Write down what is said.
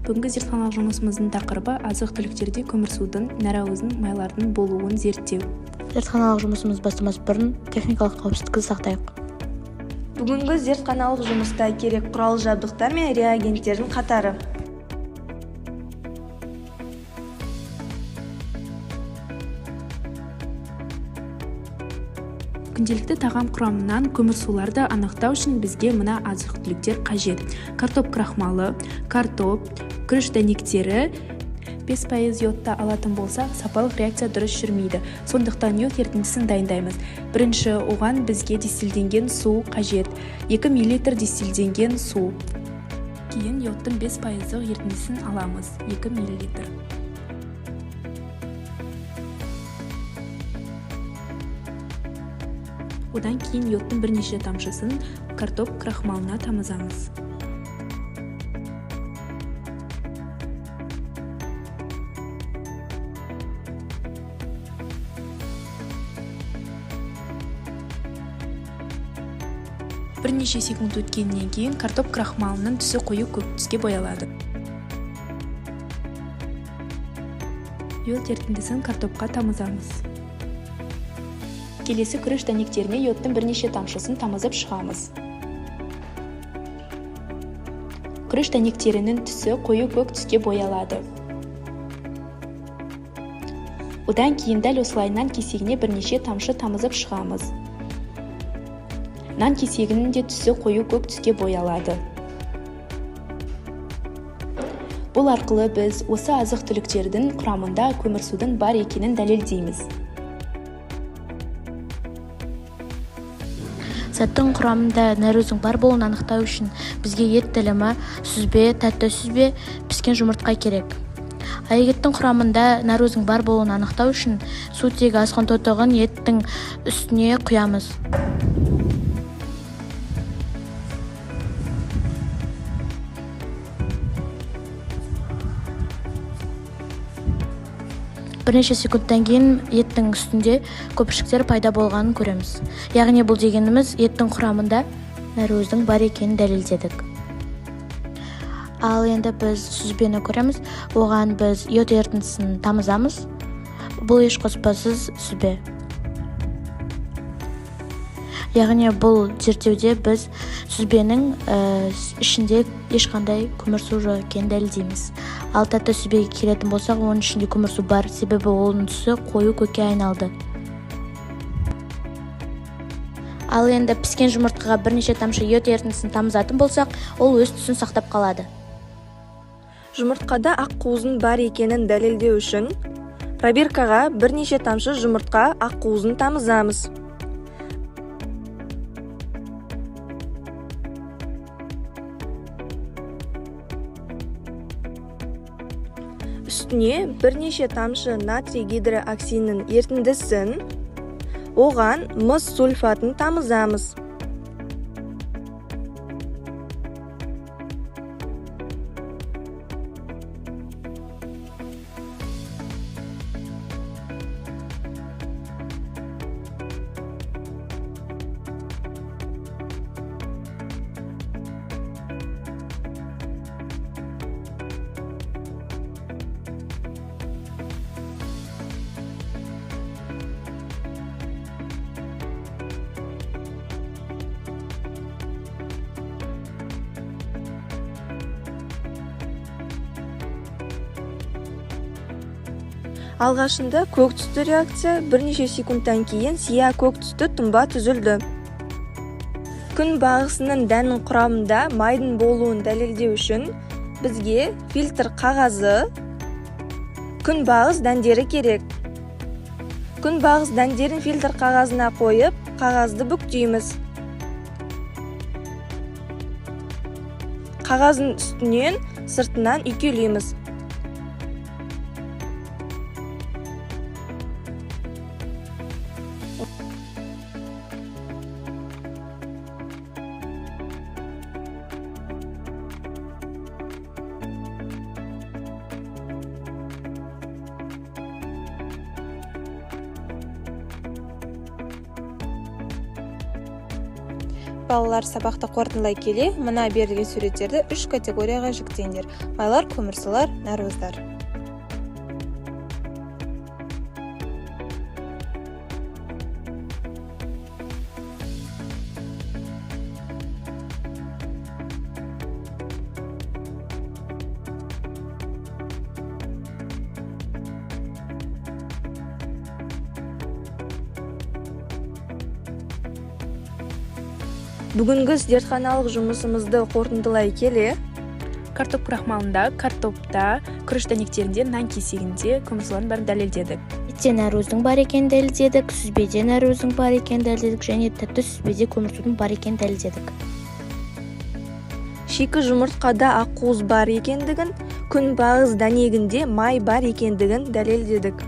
Бүгінгі зертханалық жұмысымыздың тақырыбы азық-түліктерде көмірсудың, нәруыздың, майлардың болуын зерттеу. Зертханалық жұмысымыз бастамас бұрын техникалық қауіпсіздікті сақтайық. Бүгінгі зертханалық жұмыста керек құрал-жабдықтар мен реагенттердің қатары. Күнделікті тағам құрамынан көмірсуларды анықтау үшін бізге мына азық-түліктер қажет. Картоп крахмалы, картоп, күріш дәнектері. 5% йодты алатын болсақ, сапалық реакция дұрыс жүрмейді. Сондықтан йод ерітіндісін дайындаймыз. Бірінші, оған бізге дистилденген су қажет. 2 мл дистилденген су. Кейін йодтың 5% ерітіндісін аламыз. 2 мл. Одан кейін йодтың бірнеше тамшысын картоп крахмалына тамызамыз. Бірнеше секунд өткеннен кейін картоп крахмалының түсі қою көк түске боялады. Йод ерітіндісін картопқа тамызамыз. Келесі күріш дәнектеріне йодтың бірнеше тамшысын тамызып шығамыз. Күріш дәнектерінің түсі қою көк түске боялады. Одан кейін дәл осылай нан кесегіне бірнеше тамшы тамызып шығамыз. Нан кесегінің де түсі қою көк түске боялады. Бұл арқылы біз осы азық-түліктердің құрамында көмірсудың бар екенін дәлелдейміз. Заттың құрамында нәруыздың бар болуын анықтау үшін бізге ет тілімі, сүзбе, тәтті сүзбе, піскен жұмыртқа керек. Еттің құрамында нәруыздың бар болуын анықтау үшін сутегі асқан тотығын еттің үстіне құямыз. Бірнеше секундтан кейін еттің үстінде көпіршіктер пайда болғанын көреміз. Яғни бұл дегеніміз еттің құрамында нәруыздың бар екенін дәлелдедік. Ал енді біз сүзбені көреміз. Оған біз йод ерітіндісін тамызамыз. Бұл еш қоспасыз сүзбе. Яғни бұл зерттеуде біз сүзбенің ішінде ешқандай көмірсу жоқ екенін дәлелдейміз. Ал тәтті сүзбеге келетін болсақ, оның ішінде көмірсу бар, себебі оның түсі қою көкке айналды. Ал енді піскен жұмыртқаға бірнеше тамшы йод ерітіндісін тамызатын болсақ, ол өз түсін сақтап қалады. Жұмыртқада аққуыздың бар екенін дәлелдеу үшін пробиркаға бірнеше тамшы жұмыртқа аққуызын тамызамыз. Үстіне бірнеше тамшы натрий гидрооксидінің ерітіндісін, оған мыс сульфатын тамызамыз. Алғашында көк түсті реакция, бірнеше секундтан кейін сия көк түсті тұнба түзілді. Күн бағысының дәнінің құрамында майдың болуын дәлелдеу үшін бізге фильтр қағазы, күн бағыс дәндері керек. Күн бағыс дәндерін фильтр қағазына қойып, қағазды бүктейміз. Қағаздың үстінен, сыртынан үйкелейміз. Балалар, сабақты қорытындылай келе, мына берілген суреттерді 3 категорияға жіктеңдер: майлар, көмірсулар, нәруыздар. Бүгінгі зертханалық жұмысымызды қорытындылай келе, картоп крахмалында, картопта, күріш дәнектерінде, нан кесегінде көмірсулардың бәрін дәлелдедік. Етте нәруыздың бар екенін дәлелдедік, сүзбеде нәруыздың бар екенін дәлелдедік және тәтті сүзбеде көмірсудың бар екенін дәлелдедік. Шикі жұмыртқада ақуыз бар екендігін, күнбағыс дәнегінде май бар екендігін дәлелдедік.